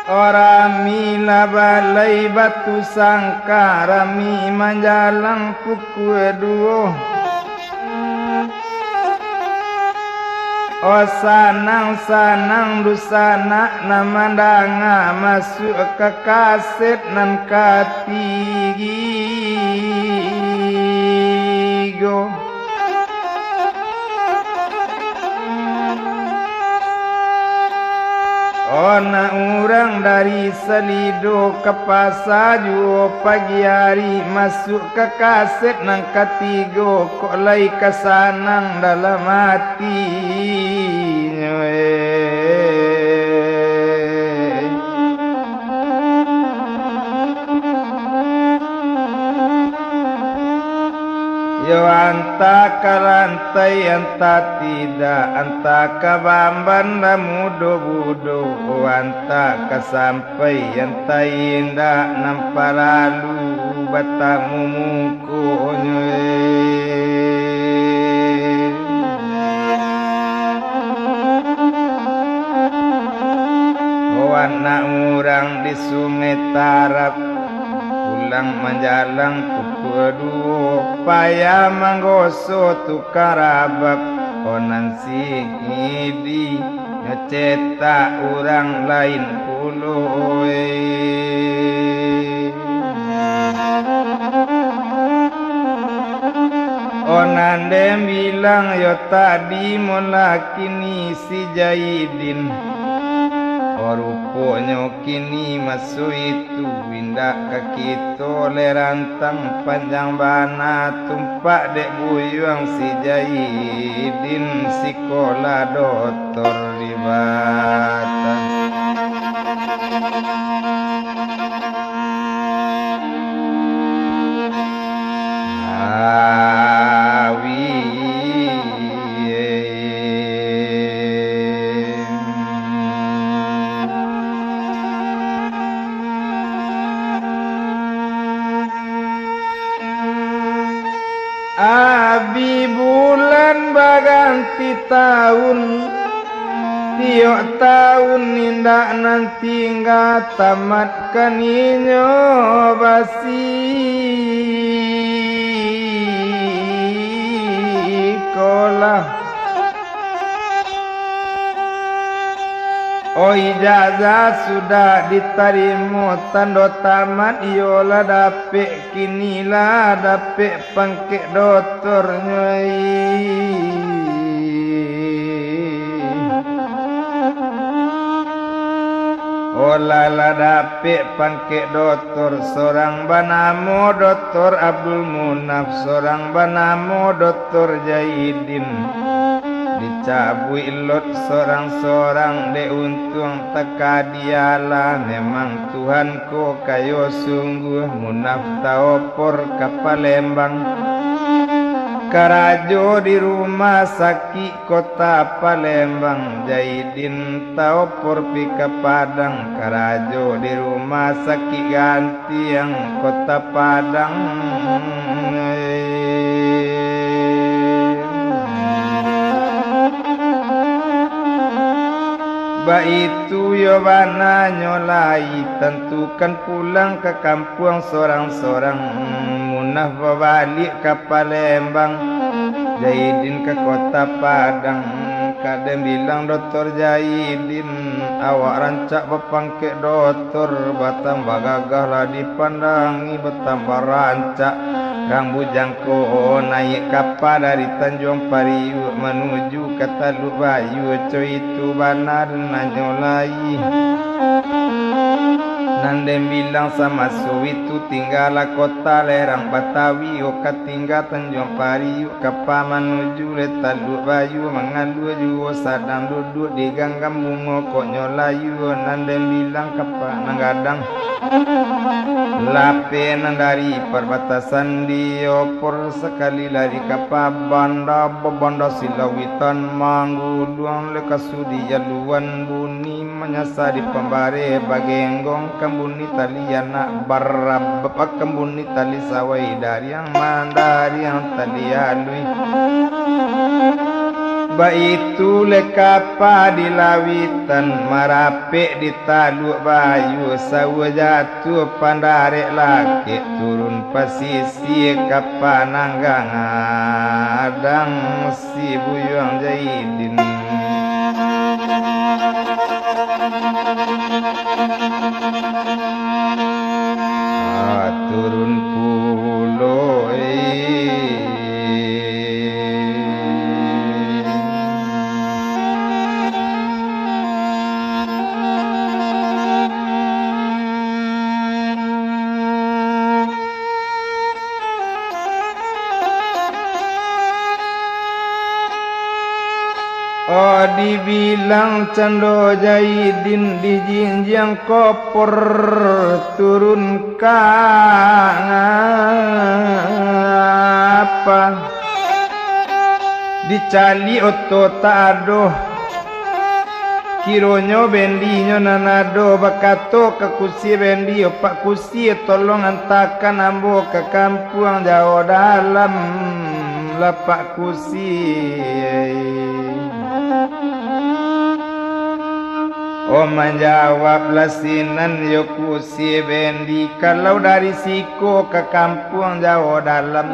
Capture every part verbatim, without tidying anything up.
Rami lah balai Batu Sangka, rami manjalang pukua duo. Oh, sanang-sanang dunsanak nan mandanga, masuak ka kaset nan katigo. Oh, nak urang dari Salido ka pasa juo pagi ari, masuak ka kaset nan katigo, kok lai ka sanang dalam atinyo, eh. Yo, antah ka lantai, antah tidak, antah ka bamban lah mudo-budo, antah ka sampai, antah indak, nan paralu batamu mukonyo, eh. Oh, anak urang di Sungai Tarab, pulang manjalang pukua duo, payah manggoso tukang rabab, oh, nan sihidi, nyo cetak urang lain pulo, eh. Oh, nan den bilang yo tadi, molah kini si Jaidin. Oh, ruponyo kini maso itu indak ka kito lai rantang, panjang bana tumpak dek buyuang si Jaidin sikola dotor di Batam. Awi. Abi bulan baganti taun, tiok taun indak nan tingga tamat kan inyo basikolah. Oh, ijazah sudah ditarimo, tando tamat iyo lah dapek, kini lah dapek pangkek dotornyo, ih. Oh, lah, lah dapek pangkek dotor, sorang banamo Dotor Abdul Munaf, sorang banamo Dotor Jaidin. Dicabuik lot sorang-sorang, dek untuang takadialah, memang Tuhan ko kayo sungguah, Munaf taopor ka Palembang. Karajo di rumah sakik Kota Palembang, Jaidin taopor pi ka Padang, karajo di rumah sakik Gantiang, Kota Padang. Baitu yo bananyo lai, tantukan pulang ka kampuang sorang-sorang. Munaf babaliak ka Palembang, Jaidin ka Kota Padang. Ka den bilang Dotor Jaidin, awak rancak bapangkek dotor, batambah gagah lah dipandangi, batambah rancak. Rang bujang ko naiak kapa dari Tanjuang Pariuk manuju ka Taluk Bayu, co itu bana den nanyo lai. Nan den bilang samaso itu, tinggalah kota Lerang Batawi, oh, ka tingga Tanjuang Pariuk, kapa manuju lai Taluk Bayu, mangalua juo sadang duduak di ganggam bungo, kok nyo layua, nan den bilang kapa nan gadang. Lapeh nan dari parbatasan diopor, sakali lari kapa banda, babanda silawitan mangguluang, lai ka sudian luan bunyi, manyasa di pambareh bagenggong, kambuni tali anak barabab, kambuni tali sawai dariang, mandariang tali alui. Baitu lai kapa di lawitan, marapek di Taluak Bayu, sauah jatuah pandarek lakek, turun pasisia ka pananggang adang si Buyuang Jaidin. Ah, turun pulo, eh. Oh, dibilang cando Jaidin, dijinjiang kopor turun ka ngapa. Dicaliak oto tak ado. Kironyo bendinyo nan ado, bakato ka kusie bendi, "Opak kusie, tolong antakan ambo ka kampuang Jawo Dalam, lapak kusie." Oh, manjawablah sinan yo kusie bendi, "Kalau dari siko ka kampuang Jawo Dalam,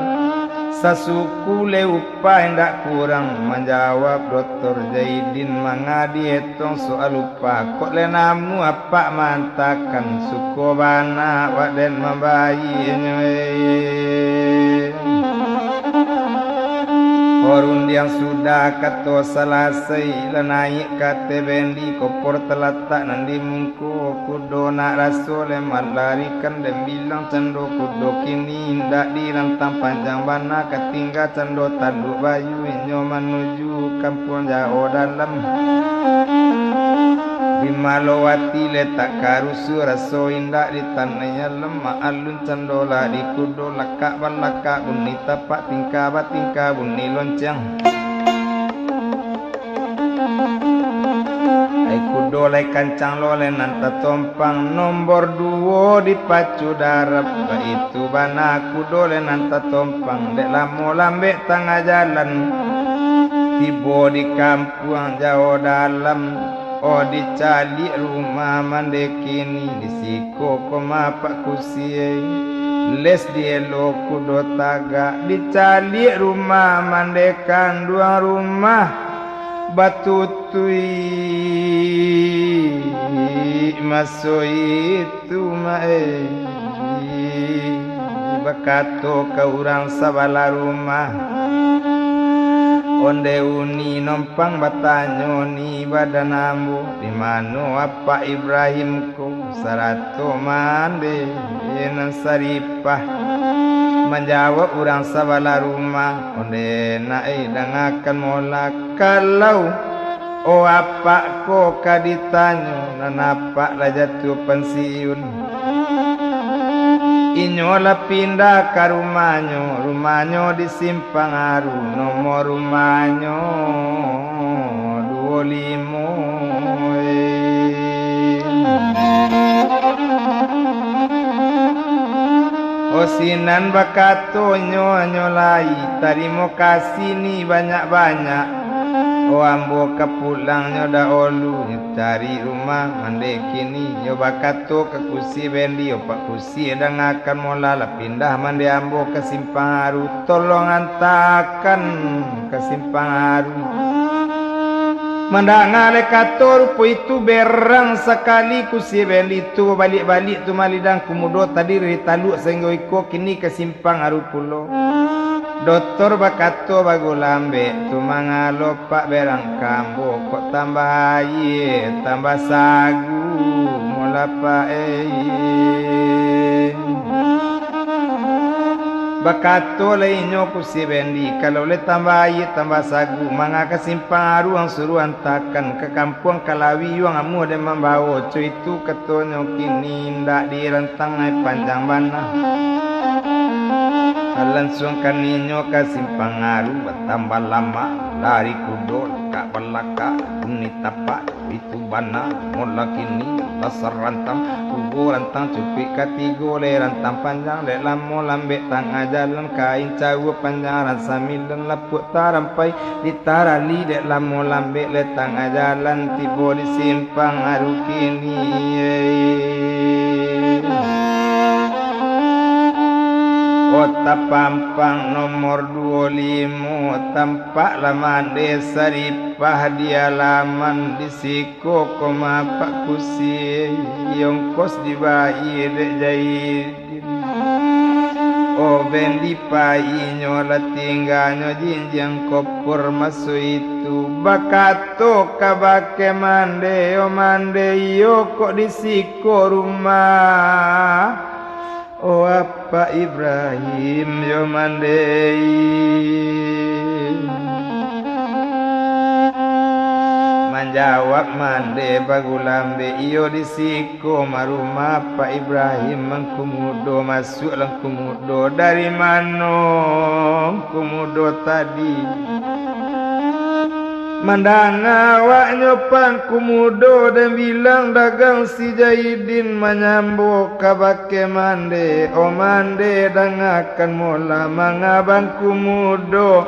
sasuku le upah indak kurang," manjawab Doktor Jaidin. "Manga dietong soal upah, kok le namuah apak maantakan, suko bana awak den mambayiaknyo, eh." Oh, rundiang sudah kato salasai, lah naiak ka ateh bendi, kopor talatak nan di mungko. Kudo nak raso le malarikan, den bilang cando kudo kini indak dirantang, panjang bana ka tingga cando Taluak Bayu, inyo manuju kampuang Jawo Dalam. Di Malowati le tak karusuah, raso indak di tanah alam, maalun cando lah di kudo, lakak balakak bunyi tapak, tingkah batingkah bunyi lonceng. Ai kudo lai kancang lo lai nan tatompang, nombor duo dipacu darab. Baitu bana kudo lai nan tatompang, dek lamo lambek tangah jalan, tibo di kampuang Jawo Dalam. Oh, dicaliak rumah mande kini, di siko ko mapak kusie, les dielo kudo tagak, dicaliak rumah mande kanduang, rumah batutuik maso itu, Mak, eh. Bakato ka urang sabalah rumah, "Onde uni nompang batanyo ni badan ambo, di mano Apak Ibrahim ko, sarato mande nan saripah?" Manjawab urang sabalah rumah, "Onde nak, eh, dangakan molah, kalau, oh, apak ko ka ditanyo, nan apak lah jatuah pansiun. Inyo lah pindah ka rumahnyo, rumahnyo di Simpang Aru, nomor rumahnyo duo limo, eh." Oh, sinan bakatonyo, "Nyo lai, tarimo kasih ni banyak-banyak. Oh, ambo ka pulang nyo dahulu, nyo cari rumah mande kini." Nyo bakato ka kusie bendi, "Opak kusie, dangakan molah, lah pindah mande ambo ka Simpang Aru, tolong antakan ka Simpang Aru." Mandanga le kato rupo itu, berang sakali kusie bendi tu, baliak-baliak tu malidang kumudo tadi dari Taluak Sainggo Iko, kini ka Simpang Aru pulo. Doktor bakato bagu lambek tu, "Mangalo pak berang ka ambo, kok tambah aia, tambah sagu, molah pak, eh." Bakato lai inyo kusie bendi, "Kalau lai tambah aia, tambah sagu, manga ka Simpang Aru ang suruah antakan, ka kampuang Kalawi yuang amuah den mambawo, co itu katonyo kini indak dirantang ai, panjang bana. Lansuangkan inyo ka Simpang Aru, batambah lamak, lari kudo, lakak balakak, bunyi tapak, Itu bana, mola kini basarantang, duo rantang cukuik, katigo lai rantang panjang, dek lamo lambek tangah jalan, kain cawua panjang rasa milan, lapuak tarampai di tarali, dek lamo lambek lai tangah jalan, tibo di simpang aru kini. Kota Pampang nomor duo limo, tampak lah mande saripah di alaman, di siko koma apak kusi, ongkos dibayia dek Jaidin. Oben dipainyo lah tingganyo jinjiang kopor maso itu, bakato kabake mande, "Yo mande, iyo kok di siko rumah?" "O Apak Ibrahim, yo mande." Manjawab mande bagulambek, "Iyo di siko mah rumah Apak Ibrahim, Angku Mudo, masuaklah Angku Mudo." "Dari mano Angku Mudo tadi?" Mandanga awaknyo Angku Mudo, den bilang dagang si Jaidin manyambo kabake mande, "O mande, dangakan mola manga Angku Mudo.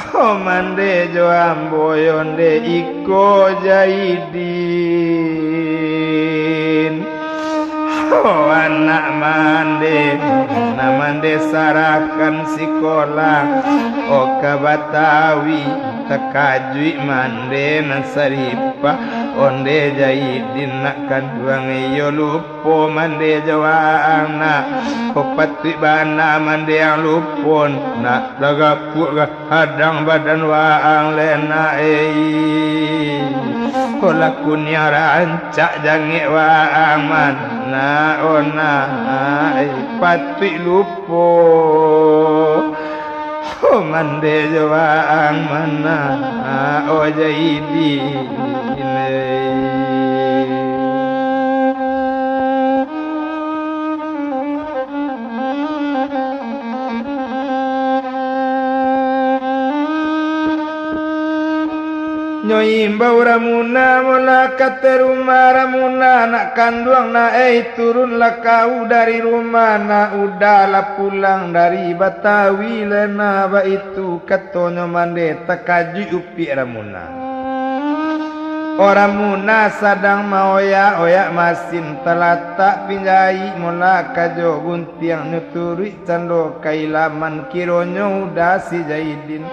O mande jo ambo yo nde iko Jaidin. O anak mande, nan mande sarahkan sikolah. O ka Batawi, takajuik mande nan saripah. Onde Jaidin nak kanduang iyo lupo mande jo waang nak. O patuik bana mande ang lupo nak, lah gapuak gadang badan waang lai nak ei. O lah kuniang rancak jangek waang mah nak, o nak ei, patuik lupo. O mande jo waang mah nak, o Jaidin ei." Nyo imbau Ramuna, mola kate rumah Ramuna, nak kanduang nak ei, turunlah kau dari rumah nak, Uda lah pulang dari Batawi lai nak, baitu katonyo mande, takajuik upiak Ramuna. O Ramuna sadang maoyak-oyak masin, talatak pinjaik mola kajo guntiang, nyo turuik cando kailaman, kironyo Uda si Jaidin.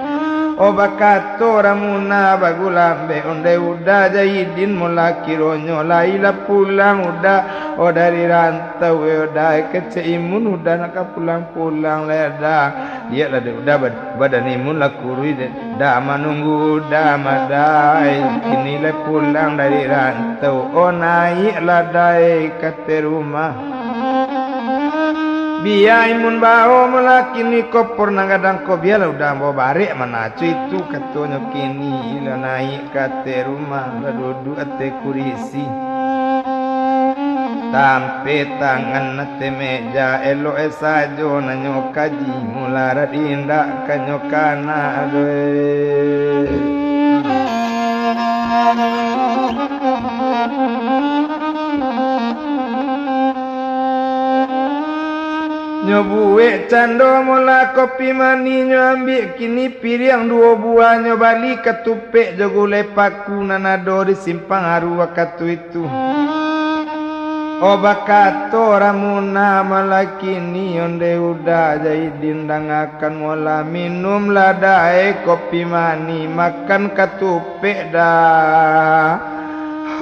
O bakato Ramuna bagulambek, onde Uda Jaidin mola kironyo, lai lah pulang Uda, o dari rantau, e Uda, kecek imun Uda nak ka pulang-pulang lai Uda. Lieklah dek Uda bad-, badan imun lah kuruih dek Da manunggu Da mah Da ei, kini lai pulang dari rantau, o naiaklah Da ei kate rumah. Bia imun bao mola kini kopor nan gadang ko, bialah Uda ambo barek manaco itu, katonyo kini lah naiak kate rumah, lah duduak ateh kurisi. Tampek tangan ateh meja, elok e sajo nan nyo kaji, mularap indak ka nyo kana doh. Nyo buek cando mola kopi manih, nyo ambiak kini piriang duo buah, nyo bali katupek jo gulai paku nan ado di simpang aru wakatu itu. O bakato Ramuna, malah kini onde Uda Jaidin, dangakan mola, minumlah Da e kopi manih, makan katupek Da,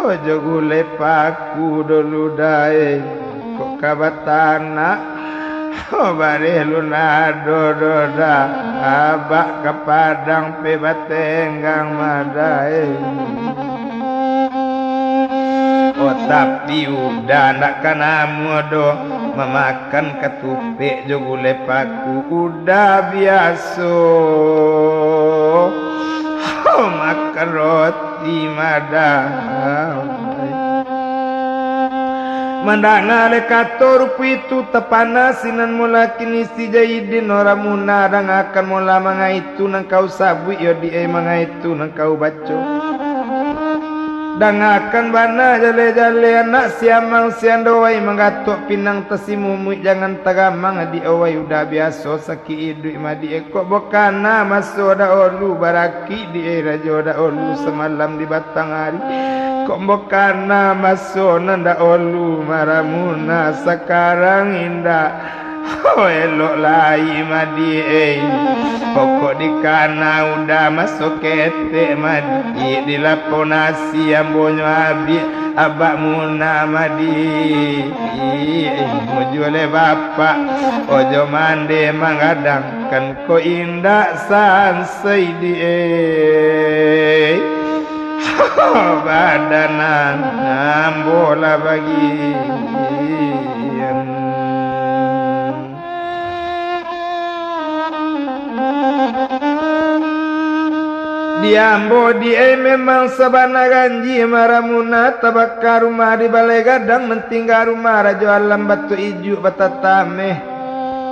o jo gulai paku dulu Da e, kok ka batanak. O bareh lu nado doh Da, abak ka Padang pe batenggang mah Da e. O tapi Uda ndak ka namuah doh, mamakan katupek jo gulai paku Uda biaso. O makan roti Di mada. Mandanga le kato rupo itu, tapana sinan mola kini si Jaidin, o Ramuna, dangakan mola manga itu nan kau sabuik yo di ai, manga itu nan kau baco. Dangakan bana jaleh-jaleh anak si Amang si Ando wai, manggatok pinang tasimumuik, jangan tagamang adiak owai, udah biaso sakik iduik madiak. Kok bukana maso dahulu barakik di rajo dahulu samalam di batang ari. Kok bukana maso nan dahulu maramuna sakarang indak. Oh, elok lai madiak, eh. Pokok dikana udah maso ketek madiak, di lapau nasi ambonyo abih, abak muna madiak. Mujua leh bapak, ojo mande manggadangkan ko indak sansai diak, eh. Badan ambo lah bagian. Di ambo diak memang sabana ganjia maramuna, tabaka rumah di balai gadang, mantingga rumah Rajo Alam, batuak ijuk batatameh.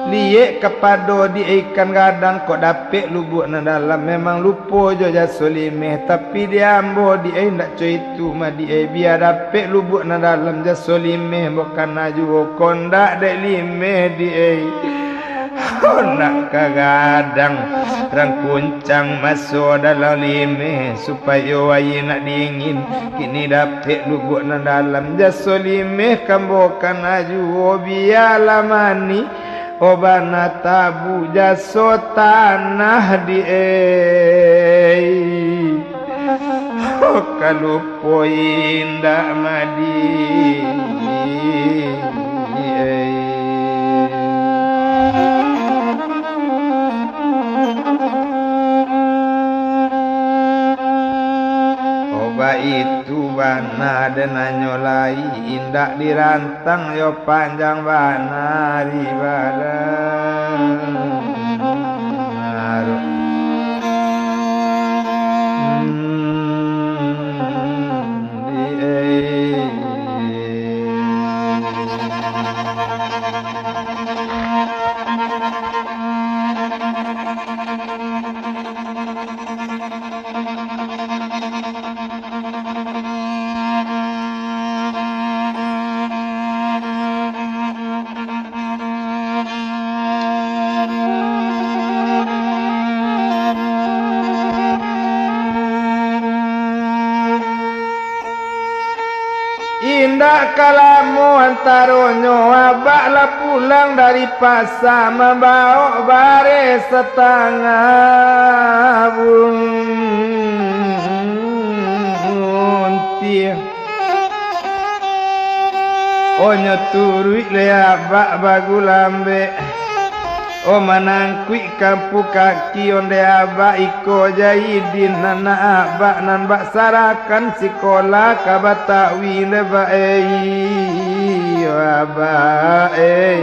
Liek kapado diak ikan gadang, kok dapek lubuak nan dalam, memang lupo jo jaso limeh. Tapi di ambo diak indak co itu madiak, bia dapek lubuak nan dalam, jaso limeh bukana juo, kok ndak dek limeh diak. Kok ndak ka gadang, rang kuncang maso dalam limeh, supayo aia nak dingin. Kini dapek lubuak nan dalam, jaso limeh kan bukana juo, bialah manih. Oh, bana tabu jaso tanah diak. Oh, ka lupo indak madiak. Oh, baitu bana den anyo lai, indak diran- tang yo panjang bana di badan. Hmm, di, eh. Indak ka lamo antaronyo, abak lah pulang dari pasa, mambawok bareh satangah buntiah. Onyo turuik leh abak bagulambek. Oh, manangkuik kampu kaki ondeh abak iko Jaidin, anak abak nan bak sarakan sikolah ka Batawi ndeh, Bak, ei, Abak, ei.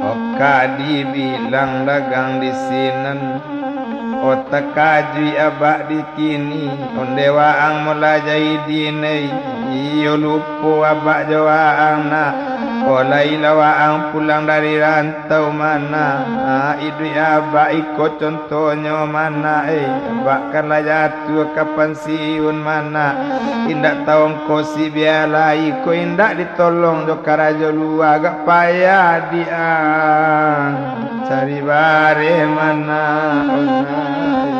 Oka dibilang dagang di sinan, oh takajuik abak di kini, ondeh waang Mulla Jaidin, ei, iyo lupo abak jo waang nak, oh lai lah waang pulang dari rantau mana, iduik abak iko contohnyo mana, ei, abak kan lah jatuah ka pansiun mana, indak tau ongkosi biaya lai, ko indak ditolong jo karajo lua, agak payah di ang. Cari bareh mana, oh, nai.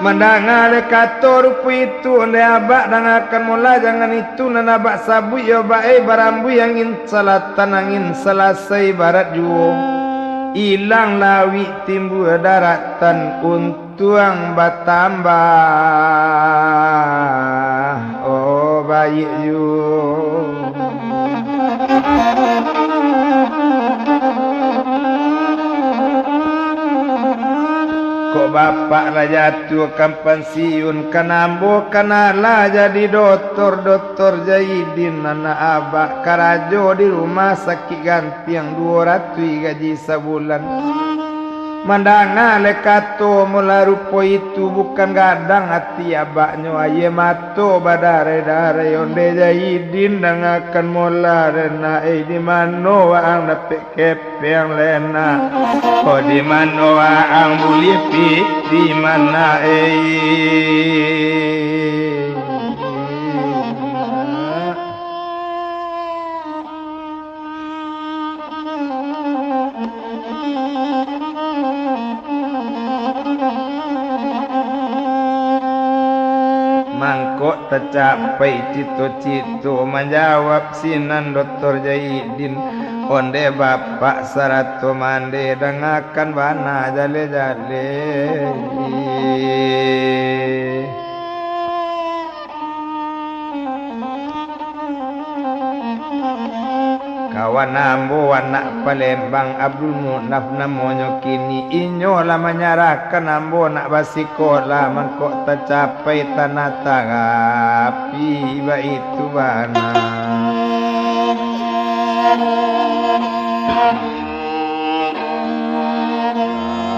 Mandanga dek kato rupo itu, ondeh abak dangakan mola, jangan itu nan abak sabuik yo, Bak, eh, barambuih angin salatan, angin salasai barat juo. Ilang lawik timbua daratan, un- tuang batambah, oh, baiak juo. Kok Bapak lah jatuah ka pansiun, kan ambo kan alah jadi dotor, Dotor Jaidin anak abak, karajo di rumah sakik gantiang, duo ratuih gaji sabulan. Mandanga lai kato mula rupo itu, bukan gadang ati abaknyo, aia mato badarai-darai. Onde Jaidin dangakan mula, Rena, eh, di mano waang dapek kepeang, Rena? Oh, di mano waang buliah pi, di mana, eh? Mangko tacapai cito-cito, manjawab sinan Dotor Jaidin. Onde bapak sarato mande, dangakan bana jale-jale. Kawan ambo anak Palembang, Abdul Munaf namonyo kini, inyo lah manyarahkan ambo nak basikolah, mangko tacapai tanah tarapi, baitu bana.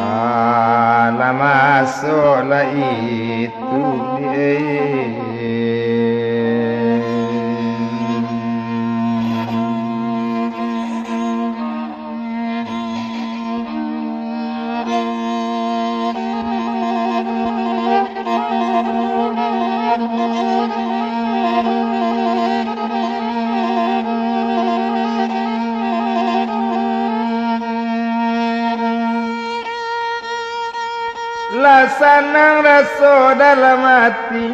Alah, masuaklah itu. Lah sanang raso dalam ati,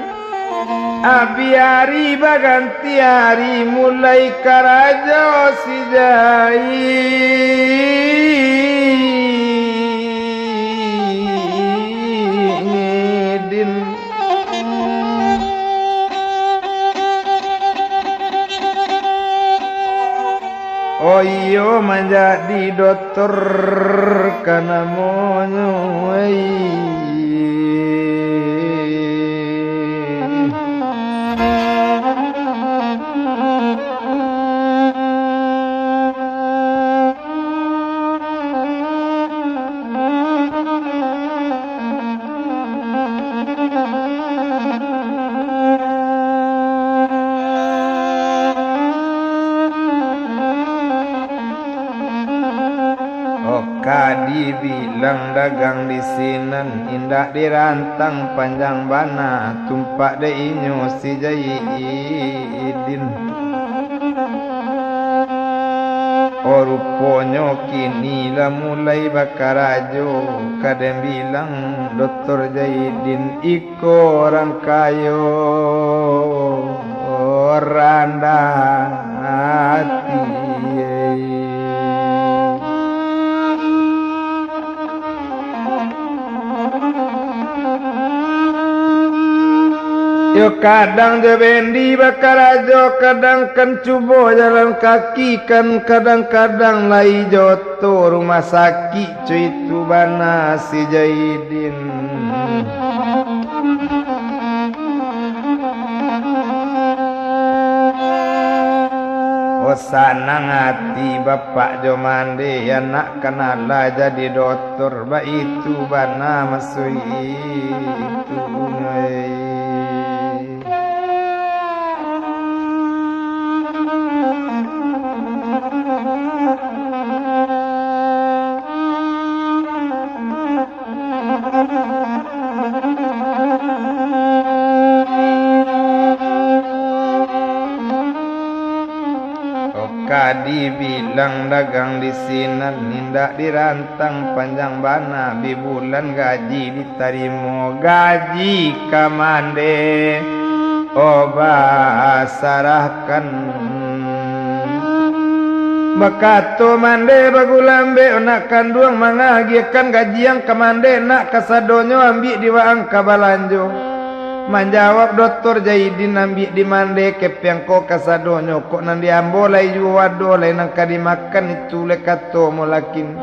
abih ari baganti ari, mulai karajo si Jaidin. Oh iyo, manjadi dotor ka namonyo, wei. Oka dibilang dagang di sinan, indak dirantang panjang bana, tumpak dek inyo si Jaidin. Oh, ruponyo kini lah mulai bakarajo, ka den bilang Dotor Jaidin, iko urang kayo, randah ati. Yo, kadang jo bendi bakarajo, kadang kan cubo jalan kaki, kan kadang-kadang lai jo oto rumah sakik, co itu bana si Jaidin. Oh, sanang ati bapak jo mande, anak kan alah jadi dotor, baitu bana maso itu, eh. Oka dibilang dagang di sinan, indak dirantang panjang bana, bi bulan gaji di tarimo gaji ka mande, oh, basarahkan. Bakato mande bagulambek, nak kanduang mangagiahkan gaji ang ka mande, nak kasadonyo ambiak di waang ka balanjo. Manjawab Dotor Jaidin, ambiak di mande kepeang ko kasadonyo, kok nan di ambo lai juo ado, lai nan ka dimakan itu lai kato mulakin.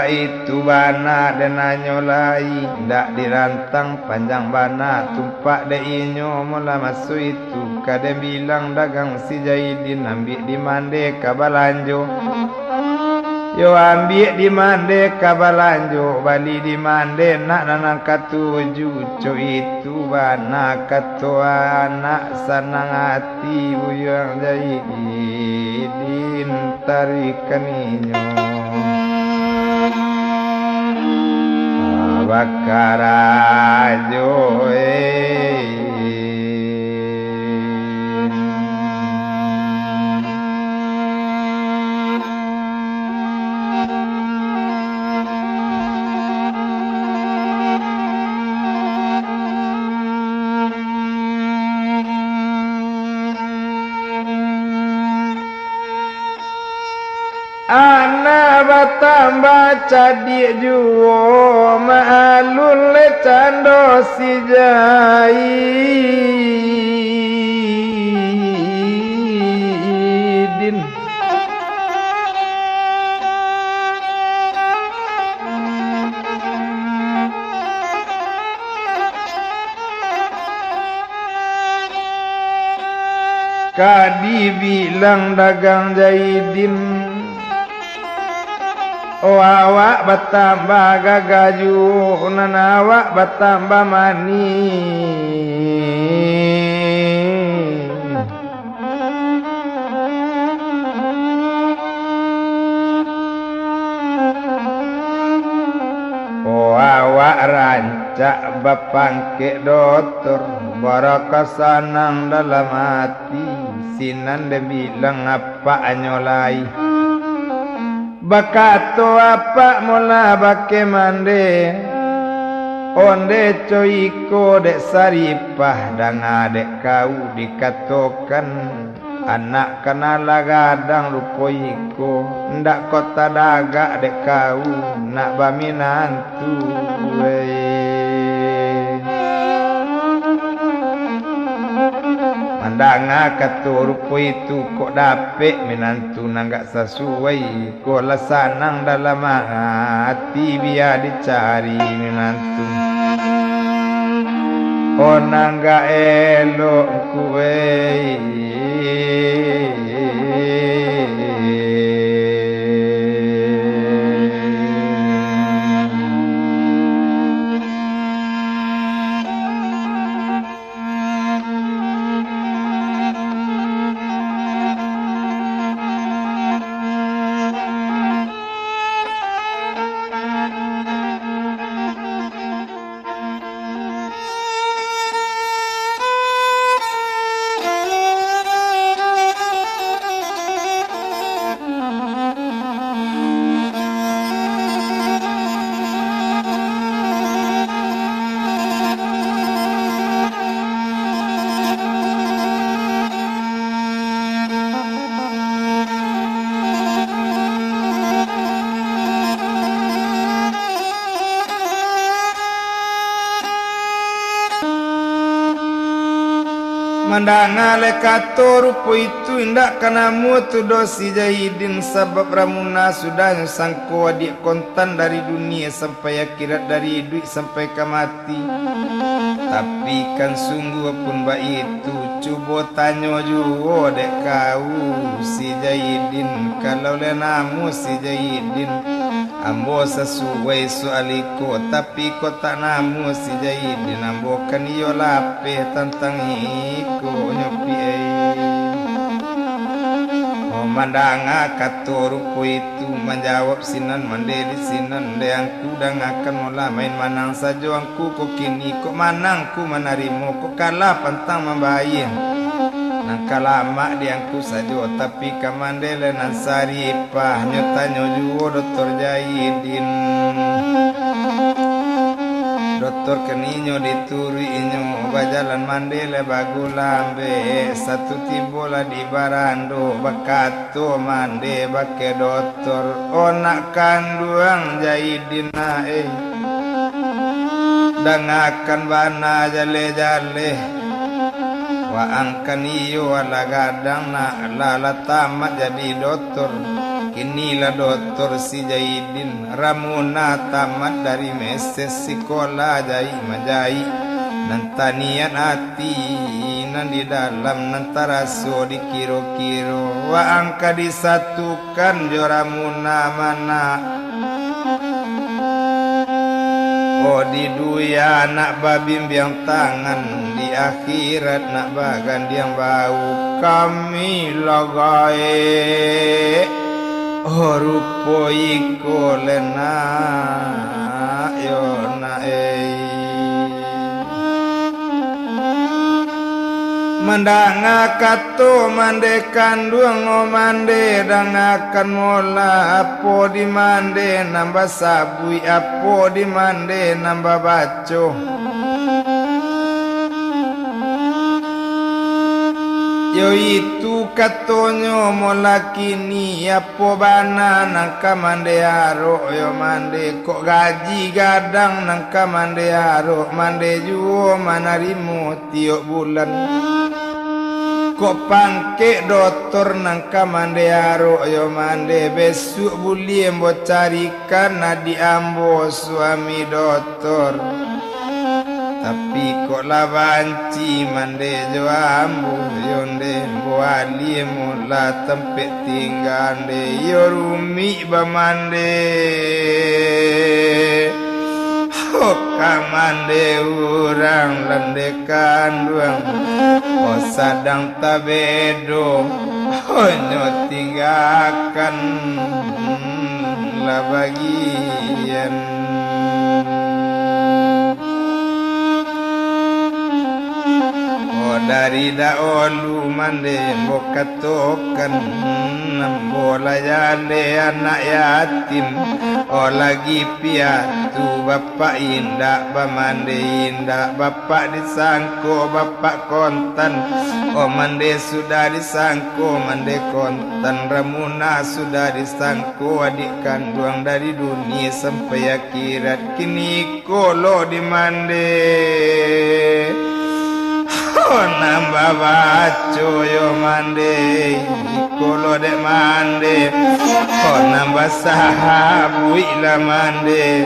Itu bana den nanyo lai, ndak dirantang panjang bana tumpak dek inyo. Mula maso itu ka den bilang dagang si Jaidin, ambiak di mande ka balanjo. Yo ambiak di mande ka balanjo, bali di mande nak nan katuju, co itu bana kato anak sanang ati. Buyuang Jaidin tarikan inyo bakarajo, eh. Anak batambah cadiak juo, maalun le cando si Jaidin. Ka dibilang dagang Jaidin, oh, awak batambah gagah juo, nan awak batambah manih. Oh, awak rancak bapangkek dotor, baraka sanang dalam ati, sinan den bilang apak anyo lai. Bakato apak mula bakeh mande, onde co iko dek Saripah, danga dek kau dikatokan, anak ka nan lah gadang rupo iko, ndak ko tadagak dek kau nak baminantu, weh. Mandanga kato rupo itu, kok dapek minantu nan gak sasuai. Ko lah sanang dalam ati, bia dicari minantu. Oh, nan gak elok kuwe. Mandanga lai kato rupo itu, indak ka namuah tu doh si Jaidin, sabab Ramuna sudahnyo sangko adiak kontan dari dunia sampai akhirat, dari iduik sampai ka mati. Tapi kan sungguahpun baitu, cubo tanyo juo dek kau si Jaidin, kalau lai namuah si Jaidin, ambo sasuai soal iko, tapi kok tak namuah si Jaidin, ambo kan iyo lapeh tantang iko nyo pi ai. Oh, mandanga kato rupo itu, manjawab sinan, mande di sinan, dek angku dangakan, molah main manang sajo angku ko kini, kok manang ku manarimo, kok kalah pantang mambayia. Nan ka lamak di angku sajo, tapi ka mande lai nan Saripah, nyo tanyo juo Doktor Jaidin. Doktor kan inyo dituruik inyo, bajalan mande lai bagulambek, satu tibo lah di barando, bakato mande bakeh Doktor, "Oh, nak kanduang Jaidin, nak, eh, dangakan bana jaleh-jaleh, waang kan iyo alah gadang, nak, lah, lah tamat jadi Doktor." Inilah Dotor si Jaidin, Ramuna tamat dari meses, sikola jaik manjaik, nan tanian ati nan di dalam, nan taraso di kiro-kiro. Waang ka disatukan jo Ramuna mana. Oh, di dunia nak babimbiang tangan, di akhirat nak bagandiang bahu. Kami lah gaek, oh, rupo iko lenak yo nak ei. Mandanga kato mande kanduang, oh, mande dangakan mola, apo di mande nan basabuik, apo di mande nan babaco. Yo itu katonyo mola kini, apo bana nan ka mande arok yo mande, kok gaji gadang nan ka mande arok, mande juo manarimo tiok bulan. Kok pangkek dotor nan ka mande arok yo mande, besuak buliah ambo carikan adiak ambo suami dotor. Tapi kok lah banci mande jo ambo, yo nde ambo alih mola tampek tingga nde, yo rumik bamande. Oh, ka mande urang lah nde kanduang, oh, sadang tabedo, oh, nyo tinggakan lah bagian. Oh, dari daulu mande ambo katokan, ambo lah jaleh anak yatim, oh, lagi piatu bapak indak bamande, indak bapak disangko bapak kontan, oh, mande sudah disangko mande kontan, Ramuna sudah disangko adiak kanduang dari dunia sampai akhirat. Kini iko lo di mande. Oh, nan babaco yo mande, iko lo dek mande. Oh, nan basabuik lah mande,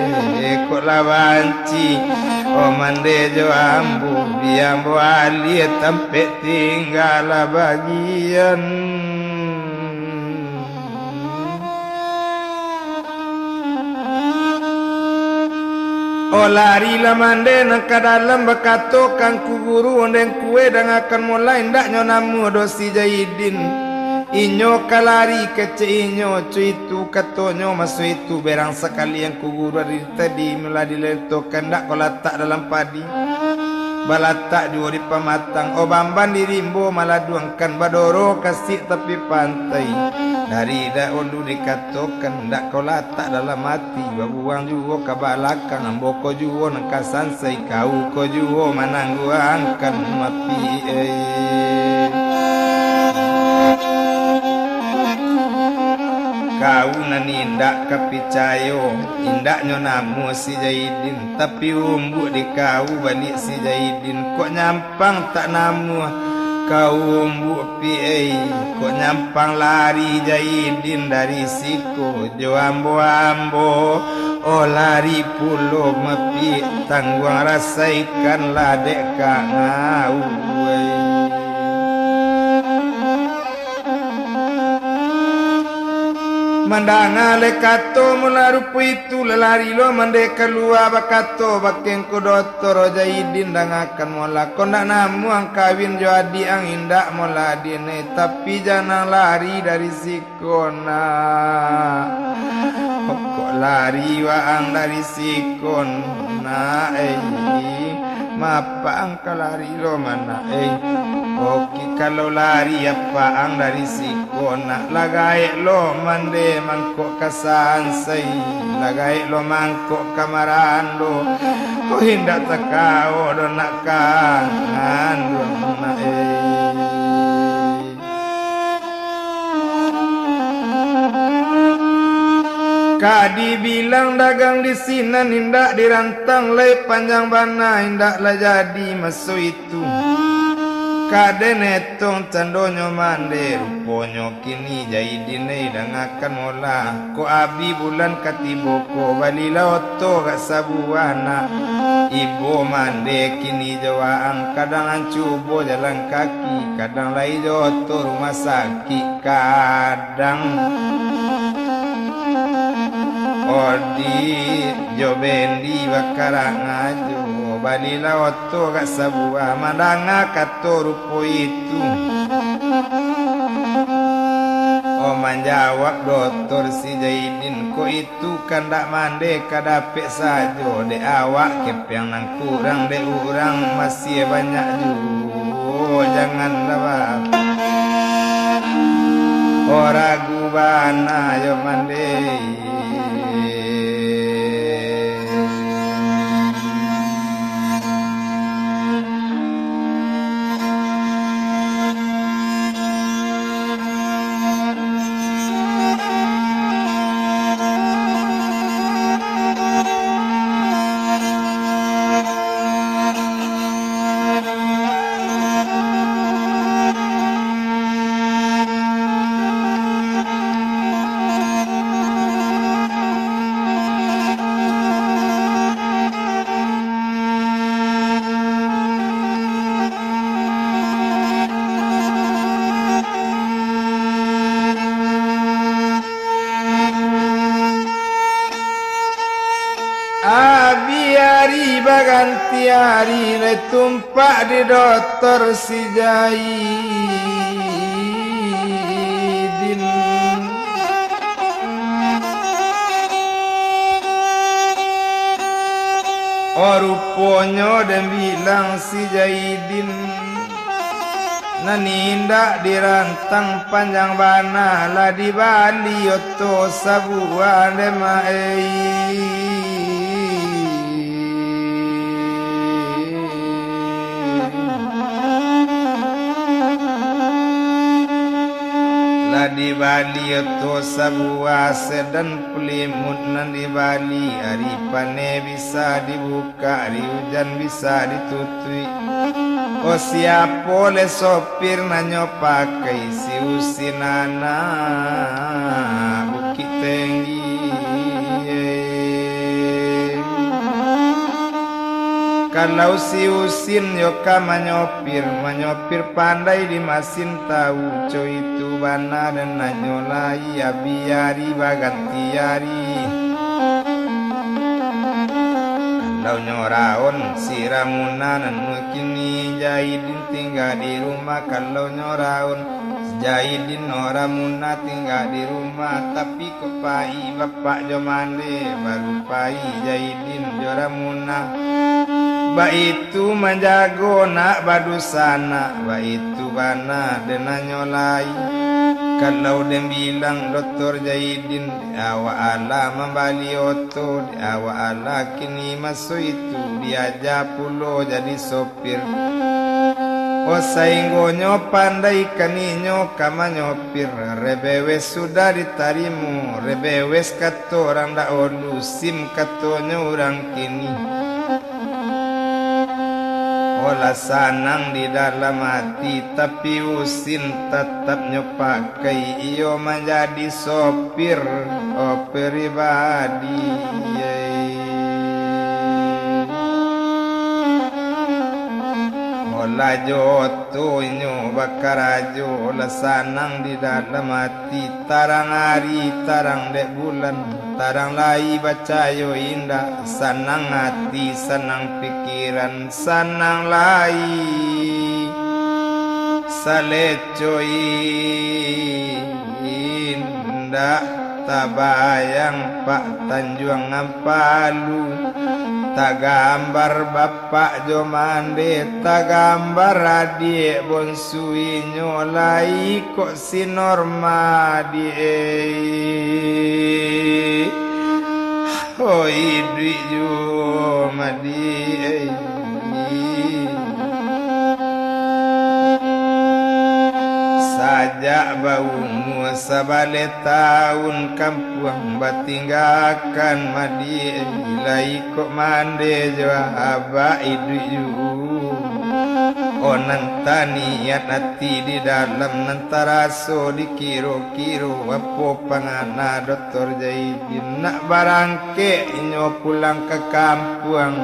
kok lah banci, oh, mande jo ambo, bia ambo alih tampek tingga lah bagian. Oh, lari lah mande nan ka dalam, bakato ka Angku Guru, ondeh Angku e, dangakan mola, indaknyo namuah doh si Jaidin. Inyo ka lari kecek inyo, co itu katonyo, maso itu berang sakali Angku Guru dari tadi, malah diletokan, ndak ko latak dalam padi. Balatak juo di pamatang, oh, bamban di rimbo maladuangkan, badoro kasik tapi pantai. Dari daulu dikatokan, ndak ko latak dalam ati, babuang juo ka balakang, ambo ko juo nan ka sansai, kau ko juo manangguangkan mapi, eh. Kau nan indak ka picayo, indaknyo namuah si Jaidin, tapi umbuak di kau baliak si Jaidin, kok nyampang tak namuah kau umbuak pi ei, kok nyampang lari Jaidin dari siko jo ambo-ambo, oh lari pulo mapi, tangguang rasaikanlah dek kangau ei. Mandanga lai kato mula rupo itu, lalari lo mande kalua, bakato bakeh Angku Dotor, Jaidin dangakan mola, kok ndak namuah ang kawin jo adiak ang, indak mola adiak ne, tapi janang lari dari siko nak. Kok lari waang dari siko nak ei, mapak ang ka lari lo mana ei. Oke, kalau lari apak ang dari siko nak, lah gaek lo mande mangkok ka sansai, lah gaek lo mangkok ka marando. Oh, indak takao doh nak kanduang nak ei. Ka dibilang dagang di sinan indak dirantang lai, panjang bana indak lah jadi maso itu. Ka den etong candonyo mande, ruponyo kini Jaidin ei dangakan mola. Kok abih bulan ka tibo ko, balilah oto agak sabuah nak. Ibo mande kini jo waang, kadang nan cubo jalan kaki, kadang lai jo oto rumah sakik, kadang Odi jo bendi bakarak ngajo, balilah oto agak sabuah, mandanga kato rupo itu. Oh, manjawab dotor si Jaidin, kok itu kandak mande ka dapek sajo, dek awak kepeang nan kurang, dek urang masih banyak juo, janganlah ba-, oh, ragu bana yo mande. Abih ari baganti ari, lai tumpak di dotor si Jaidin. Oh, ruponyo den bilang si Jaidin, nan indak dirantang panjang bana, lah dibali oto sabuah dek mak ei. Lah dibali oto sabuah, sedan pulimut nan dibali, ari paneh bisa dibuka, ari ujan bisa ditutuik. Oh, siapo leh sopir nan nyo pakai, si Usin anak Bukik Tinggi. Kalau si Usin yo ka manyopir, manyopir pandai di masin tahu, co itu bana den nanyo lai, abih ari baganti ari. Kalau nyo raun si Ramuna nan mukini, Jaidin tingga di rumah, kalau nyo raun Jaidin, Ramuna tingga di rumah, tapi kok pai bapak jo mande, baru pai Jaidin jo Ramuna. Baitu manjago nak badusanak, baitu bana den nanyo lai. Kalau den bilang dotor Jaidin, dek awak alah mambali oto, dek awak alah kini maso itu diaja pulo jadi sopir. Oh, sainggonyo pandai kan inyo ka manyopir, rebewes sudah ditarimo, rebewes kato urang dahulu, sim katonyo urang kini. Oh, lah sanang di dalam ati, tapi Usin tatap nyo pakai, iyo manjadi sopir, oh, pribadi. Olah jo oto inyo bakarajo, lah sanang di dalam ati, tarang ari, tarang dek bulan, tarang lai bacayo indak, sanang ati, sanang pikiran, sanang lai saleco indak. Tabayang Pak Tanjuang Ampalu, tagambar bapak jo mande, tagambar adiak bonsu inyo lai kok si Norma di ei. Oh, iduik juo madiak ei. Sajak baumua sabaleh taun, kampuang batinggakan madiak ei, lai kok mande jo abak iduik juo. Oh, nan taniat ati di dalam, nan taraso dikiro-kiro, apo pangana Doktor Jaidin nak barangkek inyo pulang ka kampuang.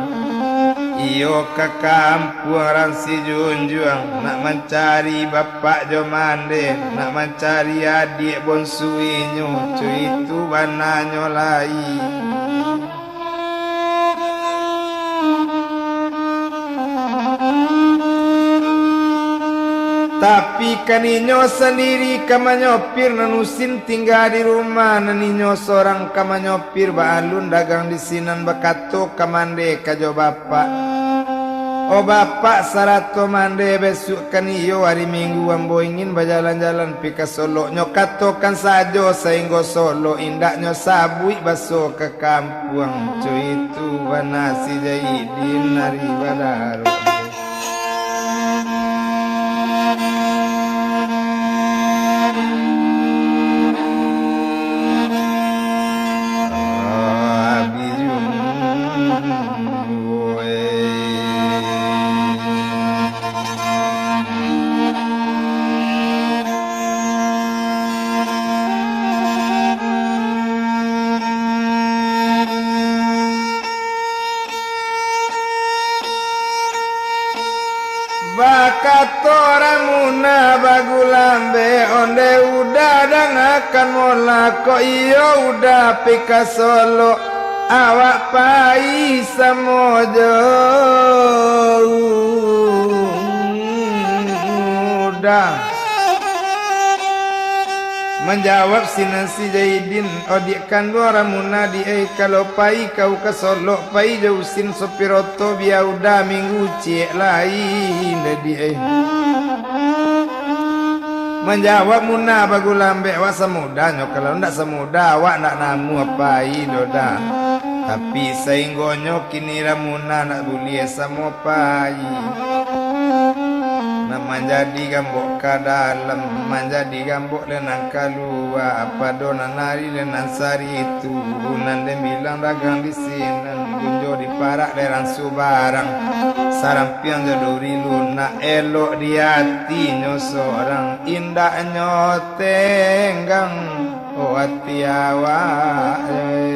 Iyo ka kampuang Rang Sijunjuang, nak mancari bapak jo mande, nak mancari adiak bonsu inyo, co itu bananyo lai. Tapi kan inyo sandiri ka manyopir, nan usin tingga di rumah, nan inyo sorang ka manyopir, baalun dagang di sinan, bakato ka mande ka jo bapak, "Oh bapak sarato mande, besuak kan iyo ari Minggu, ambo ingin bajalan-jalan pi ka Solok." Nyo katokan sajo sainggo Solok, indaknyo sabuik baso ka kampuang, co itu bana si Jaidin ari badaro. Bakato Ramuna bagulambek, onde Uda dangakan molako, iyo Uda pi ka Solok, awak pai samo jo Uda. Manjawab sinan si Jaidin, "Odiak kanduang Ramuna, Diak ai, kalau pai kau ka Solok, pai jo usin sopir oto, bia Uda Minggu ciek lai, indak Diak ai." Manjawab Muna bagulambek, "Wak samudanyo, kalau ndak samuda awak ndak namuah pai doh Da. Tapi sainggonyo kini Ramuna ndak buliah samo pai. Nan manjadi gambok ka dalam, manjadi gambok dek nan kalua, pado nan ari dek nan saritu, nan den bilang dagang di sinan, gunjo diparak dek rang subarang, sarampiang jo duri lunak, elok di atinyo sorang, indaknyo tenggang." Oh, ati awak, eh.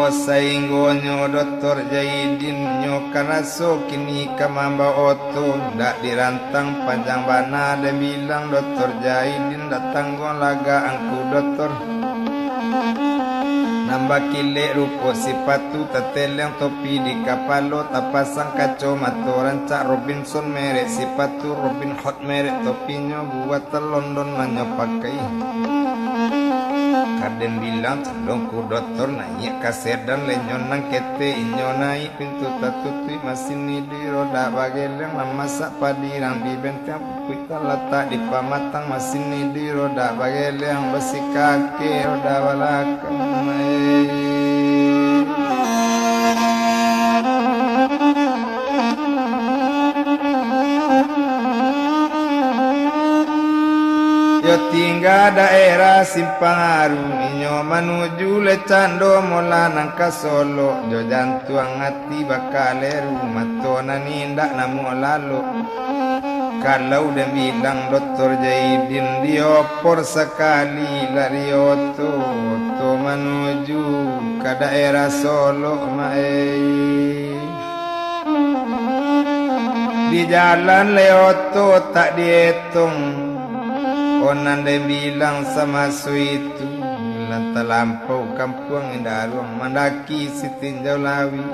Oh, sainggonyo Doktor Jaidin nyo ka raso kini ka mambao oto, ndak dirantang panjang bana, den bilang Doktor Jaidin, datang gong lagak angku Doktor. Nan bakilek rupo sipatu, tateleng topi di kapalo, tapasang kacomato rancak, Robinson merek sipatu, Robin Hood merek topinyo, buatan London nan nyo pakai. Ka den bilang calonku Doktor, naiak ka sedan, lenyo nan ketek inyo naiak, pintu tatutuik, masin iduik roda bageleng, nan masak padi rang di benteng, pupuik talatak di pamatang, masin iduik roda bageleng, basi kaki roda balakang. Yo tingga daerah Simpang Aru, inyo manuju Lecando, molah nan ka Solok, jo jantuang ati bakaleru, mato nan indak namuah lalok. Kalau den bilang Doktor Jaidin, diopor sakali lari oto, oto manuju ka daerah Solok, maei. Di jalan lai oto tak dietong, oh nan den bilang samaso itu, lah talampau kampuang Indaruang, mandaki Sitinjau Lawi.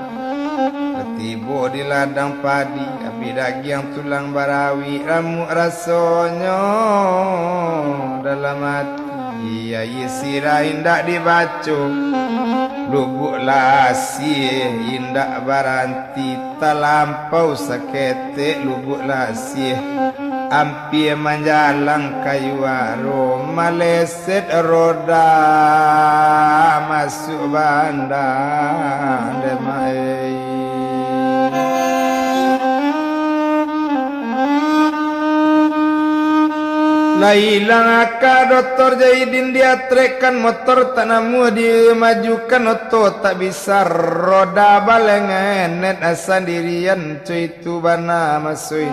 Lah tibo di ladang padi, abih dagiang tulang barawi, ramuak rasonyo dalam ati, aia sirah indak dibaco, Lubuak Lasieh indak baranti, talampau saketek Lubuak Lasieh, ampia manjalang ka Yuaro, males set roda masuak banda, Demak ei. Lah ilang aka Doktor Jaidin, diatrekkan motor tak namuah, dimajukan oto tak bisa, roda balengenet sandirian, cuy. Tu bana maso itu.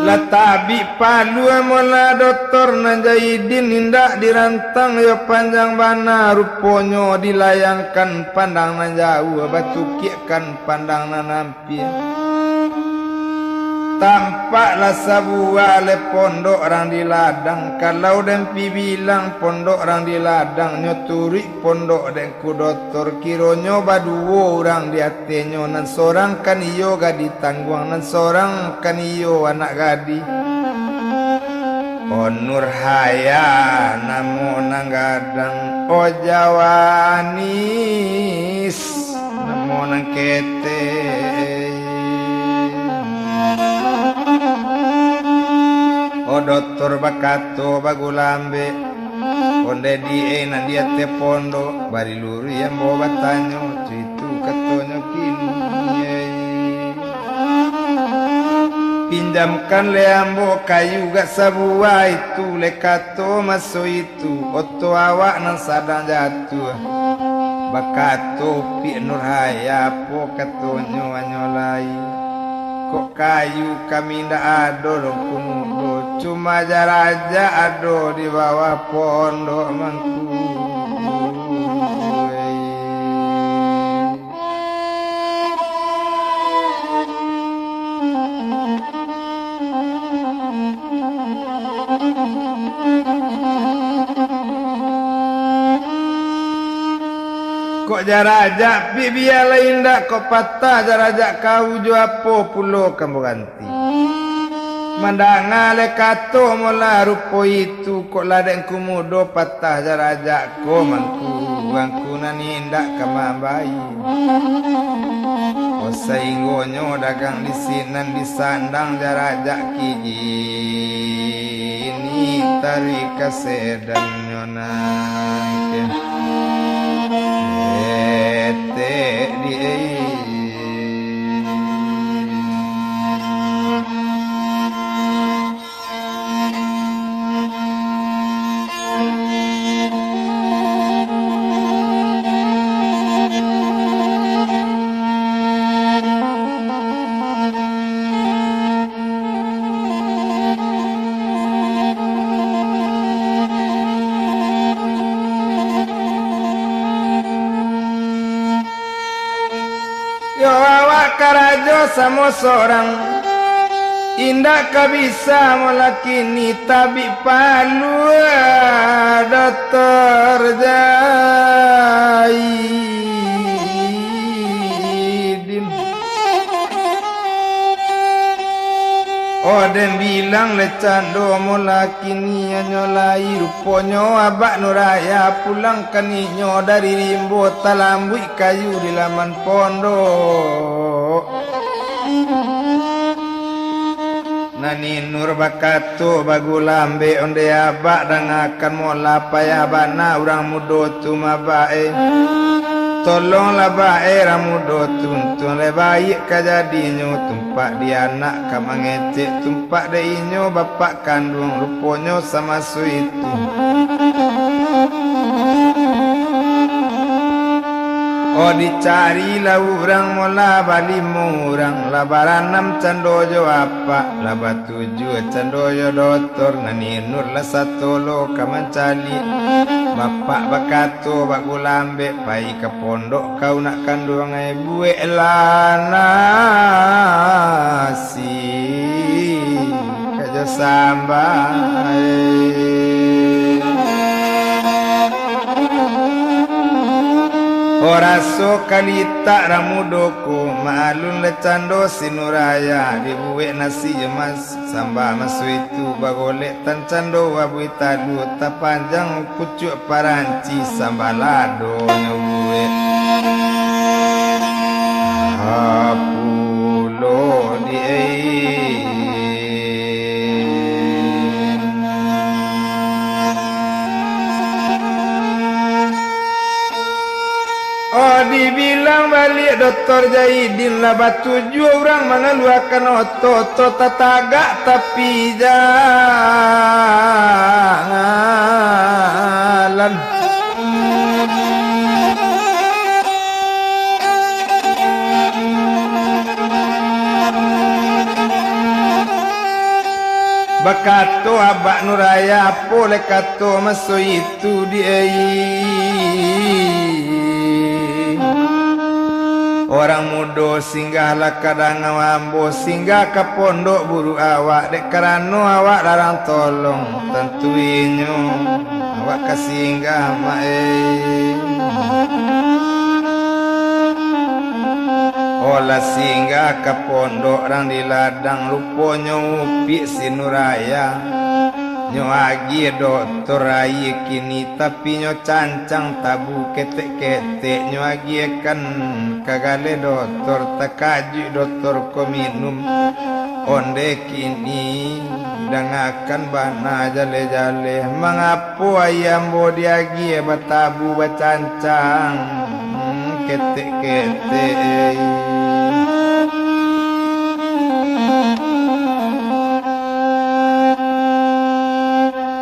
Lah tabik palu amolah Doktor nan Jaidin, indak dirantang yo panjang bana, ruponyo dilayangkan pandang nan jauah, batukiakkan pandang nan Tampak lah sabuah leh pondok rang di ladang. Kalau den pi bilang pondok rang di ladang, nyo turuik pondok den ku Doktor. Kironyo baduo urang di atenyo, nan sorang kan iyo gadih tangguang, nan sorang kan iyo anak gadih. O Nurhaya namo nan gadang, o Jawanis namo nan ketek. O Doktor bakato bagulambek, ondeh di e nan di ateh pondok, bari luruih ambo batanyo, cuitu katonyo kini. Pinjamkan leh ambo kayu gak sabuah itu, leh kato maso itu. Tu oto awak nan sadang jatuah. Bakato Upik Nurhaya, apo katonyo anyo lai. Kok kayu kami ndak ado doh, Ngku Mudo, cuma jarajak ado di bawah pondok mangku. Kok jarajak, Pik, bialah indak, kok patah jarajak kau, jo apo pulo ka ambo ganti? Mandanga leh kato molah rupo itu, kok lah dek Ngku Mudo patah jarajak ko mangku, angku nan indak ka mambai. Oh, sainggonyo dagang di sinan disandang jarajak kini, taruih ka sedannyo nan ketek di. Yo, awak karajo samo sorang, indak ka bisa molakini tabik palua Doktor Jaidin. Oh, den bilang leh cando molakini anyo lai, ruponyo Abak Nuraya pulang kaninyo dari rimbo talambuik kayu di laman pondok. Nani Nur bakato bagulambek, ondeh Abak dangakan molah, payah bana urang mudo tu mabae. Tolonglah bae urang mudo tu, untuang lai baiak ka jadinyo, tumpak di anak ka mangecek, tumpak dek inyo bapak kanduang, ruponyo samaso itu. Oh, dicarilah urang molah balimo urang, lah baranam cando jo apak, lah batujuah cando jo Doktor, Nani Nur lah sato lo ka mancaliak. Bapak bakato bagulambek, pai ka pondok kau nak kanduang ai, bueklah nasi ka jo samba. Oh, raso kalitak urang mudo ko, maklum lah cando si Nuraya, dibuek nasi jo mas-, samba maso itu, bagolek tan cando abuih talua, tapanjang pucuak paranci, samba ladonyo buek. Ha pulo di ai. Oh, di Doktor Jaidin lah batujuah urang mangaluakan oto-oto tatagak tapi jalan. Bakato Abak Nuraya, apo lai kato maso itu di ai. Urang mudo, singgahlah ka dangau ambo, singgah ka pondok buruak awak, dek karano awak larang tolong, tantu inyo awak ka singgah, Mak, eh. Olah singgah ka pondok rang di ladang, ruponyo upik si Nuraya. Nyo agiah doktor aia kini, tapi nyo cancang tabu ketek-ketek, nyo agiahkan ka galeh doktor, takajuik doktor ko minum. Onde kini, dangakan bana jaleh-jaleh, mangapo aia ambo diagiah batabu bacancang, ketek-ketek.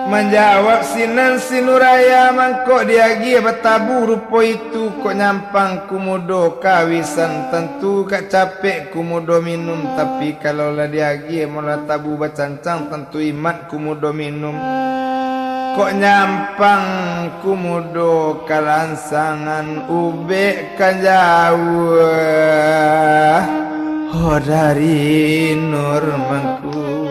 Manjawab sinan si Nuraya, mangko diagiah batabu rupo itu, kok nyampang kumudo kawisan, tantu ka capek kumudo minum, tapi kalau lah diagiah molah tabu bacancang, tantu imat kumudo minum. Kok nyampang kumudo kalangsangan, ubek ka jauah, ho dari Nur mangku.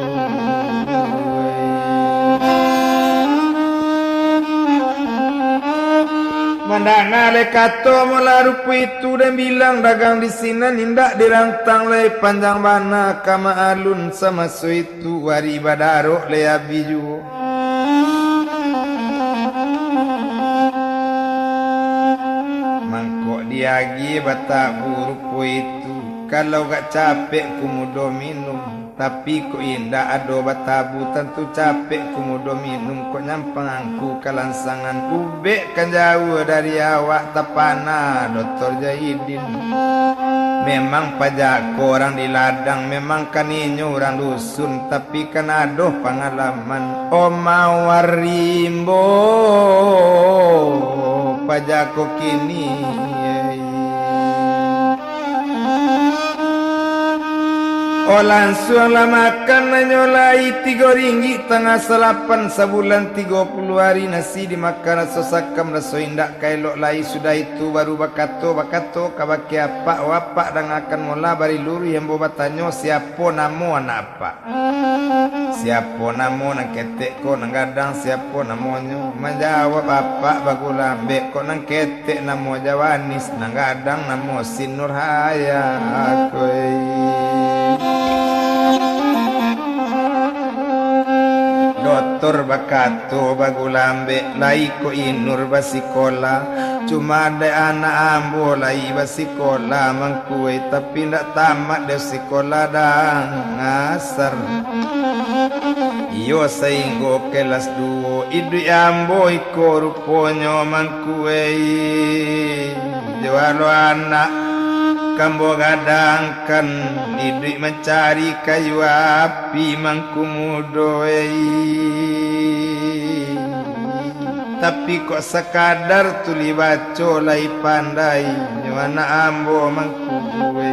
Mandanga lai kato molah rupo itu, dan bilang dagang di sinan indak dirantang lai, panjang bana ka maalun samaso itu, wari badarok lai abih juo. Mangko diagiah batabu rupo itu, kalau gak capek kumudo minum, tapi kok indak ado batabu, tantu capek kumudo minum, kok nyampang angku kalangsangan, ubek kan jauah dari awak, tapana Doktor Jaidin. Memang pajako urang di ladang, memang kan inyo urang dusun, tapi kan ado pangalaman. Oma Warimbo, pajako kini. Oh, lansuang lah makan, hanyo lai tigo ringgik tangah salapan, sabulan tigo puluah ari nasi dimakan, raso sakam, raso indak ka elok lai. Sudah itu baru bakato-bakato kabake apak, "Wapak, dangakan molah, bari luruih ambo batanyo, siapo namo anak apak?" Siapo namo nan ketek ko nan gadang, siapo namonyo? Manjawab apak Bagulambek, kok nan ketek namo Jawanis, nan gadang namo si Nurhayah koi. Doktor bakato Bagulambek, lai ko Inur basikola, cuma dek anak ambo lai basikola mangkue, tapi ndak tamat dek sikola dang asar. Iyo, sainggo kelas duo, iduik ambo iko ruponyo mangkue. Jualo anak kambo gadangkan, iduik mancari kayu api mangku mudo ei. Tapi kok sakadar tulih baco lai pandai nyo anak ambo mangku buai.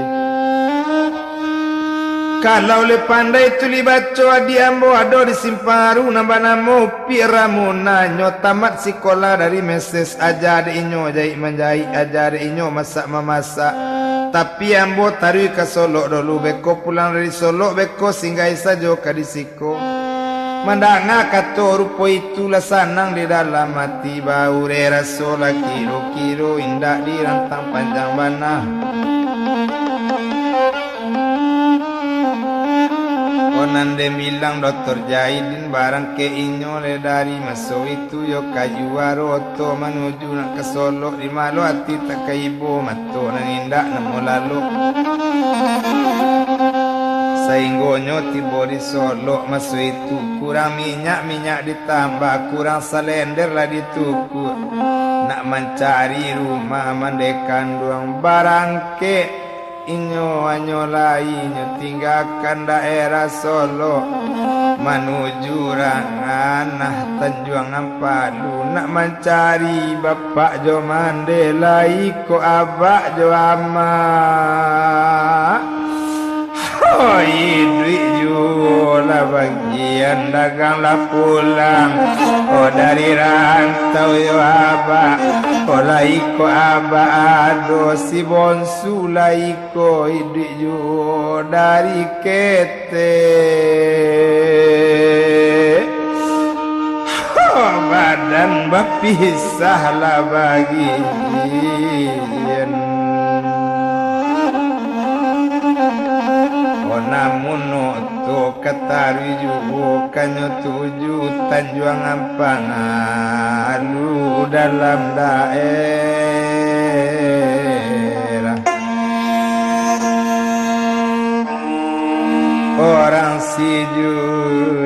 Kalau lai pandai tulih baco, adiak ambo ado di Simpang Aru nan banamo Upik Ramona. Nyo tamat sikola dari meses, aja dek inyo jaik manjaik, aja dek inyo masak mamasak. Tapi ambo taruih ka Solok dulu, beko pulang dari Solok, beko singgahi sajo ka di siko. Mandanga kato rupo itu lah sanang di dalam ati, baureh raso lah kiro-kiro indak dirantang panjang bana. Konan den bilang Doktor Jaidin, barang kek inyo leh dari maso itu yo kayu aro oto manuju nak ka Solok, di malo ati tak ka ibo, mato nan indak namo lalok. Sainggonyo tibo di Solok maso itu, kurang minyak, minyak ditambah, kurang salender lah ditukua. Nak mancari rumah mandeh kanduang, barangkek inyo, hanyo lai inyo tinggakan daerah Solok, manuju Ranganah Tanjuang Ampalu. Nak mancari bapak jo mandeh, lai ko abak jo amak. Oh, iduik juo lah bagian, dagang lah pulang. Oh, dari rantau yo abak. Oh, lai ko abak ado si bonsu, lai ko iduik juo dari ketek. Badan bapisah lah bagian. Oh, namun oto ka taruih juo, kanyo tuju Tanjuang Ampalu dalam daerah Orang Sijuak.